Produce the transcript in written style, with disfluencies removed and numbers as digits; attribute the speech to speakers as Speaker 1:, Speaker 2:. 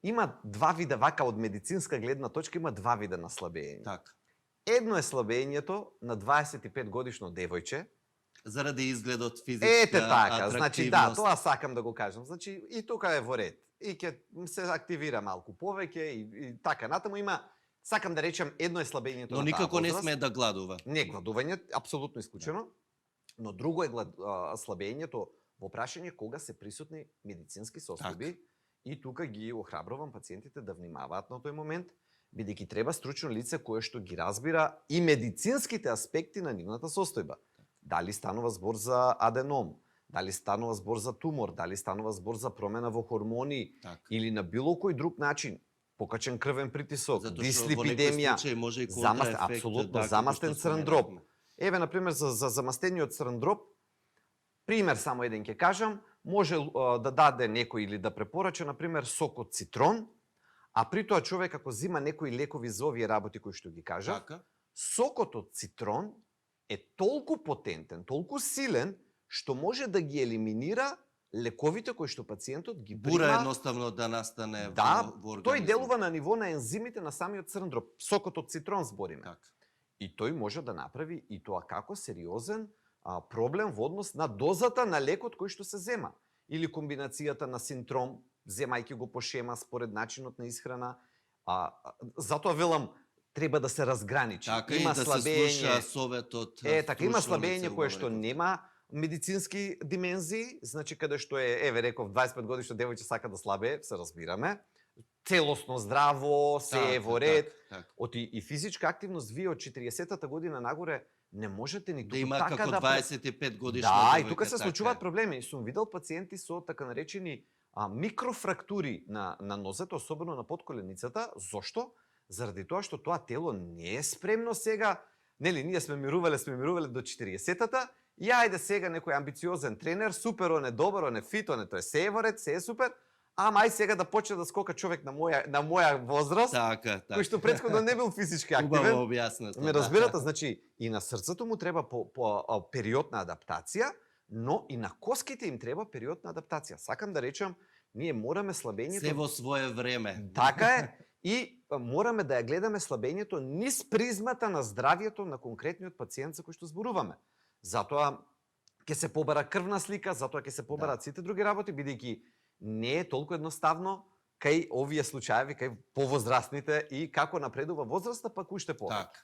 Speaker 1: има два вида, вака од медицинска гледна точка, има два вида на слабење.
Speaker 2: Така.
Speaker 1: Едно е слабењето на 25 годишно девојче.
Speaker 2: Заради изгледот, физичка
Speaker 1: Ете така,
Speaker 2: атрактивност.
Speaker 1: значи да, тоа сакам да го кажам. Значи и тука е во ред. И ќе се активира малку повеќе и така натаму има, сакам да речам, едно е слабењето
Speaker 2: Но
Speaker 1: на таа
Speaker 2: никако не
Speaker 1: возраст.
Speaker 2: сме да гладува.
Speaker 1: Не, гладување апсолутно исклучено. Но друго е слабењето во прашање кога се присутни медицински состојби. И тука ги охрабрувам пациентите да внимаваат на тој момент, бидејќи треба стручно лице кое што ги разбира и медицинските аспекти на нивната состојба. Дали станува збор за аденом, дали станува збор за тумор, дали станува збор за промена во хормони или на било кој друг начин, покачен крвен притисок, дислипидемија, апсолутно замастен црн дроб. Еве, например, за замастениот црн дроб, пример само еден ќе кажам, може да даде некој или да препорача, например, сок од цитрон, а при тоа човек ако зима некои лекови за овие работи кои што ги кажа, сокот од цитрон е толку потентен, толку силен, што може да ги елиминира лековите кои што пациентот ги прима.
Speaker 2: Бура едноставно да настане во организмот.
Speaker 1: Тој делува на ниво на ензимите на самиот црн дроб. Сокот од цитрон збориме. И тој може да направи и тоа како сериозен проблем во однос на дозата на лекот кој што се зема. Или комбинацијата на синтром, земајќи го по шема според начинот на исхрана. Затоа велам, треба да се разграничи.
Speaker 2: Така,
Speaker 1: има
Speaker 2: и да
Speaker 1: слабење,
Speaker 2: се слуша советот.
Speaker 1: така, има слабење кое што нема медицински димензии, значи каде што е, еве реков, 25 годишно девојче сака да слабее, се разбираме. Целосно здраво, се е во ред. Од и физичка активност, вие од 40-та година нагоре не можете ни
Speaker 2: да има
Speaker 1: така
Speaker 2: како
Speaker 1: да
Speaker 2: 25 годишна
Speaker 1: Да,
Speaker 2: девојка,
Speaker 1: и тука се
Speaker 2: така
Speaker 1: случуваат проблеми. Сум видел пациенти со така наречени микрофрактури на нозете, особено на подколеницата. Зошто? Заради тоа што тоа тело не е спремно сега. Нели, ние сме мирувале до 40-та, и ајде сега некој амбициозен тренер, супер, он е добар, он е фит, он е тоа се е во ред, се е супер, ама ај сега да почне да скока човек на моја возраст, кој што претходно не бил физички активен.
Speaker 2: Убаво објаснато.
Speaker 1: Ме разбирате, значи и на срцето му треба по период на адаптација, но и на коските им треба период на адаптација. Сакам да речам, ние мораме слабењето...
Speaker 2: Се во свое време.
Speaker 1: Така е. И мораме да ја гледаме слабењето низ призмата на здравието на конкретниот пациент за кој што зборуваме. Затоа ќе се побара крвна слика, затоа ќе се побарат сите други работи, бидејќи не е толку едноставно кај овие случаеви, кај повозрастните и како напредува возраста, пак уште повеќе.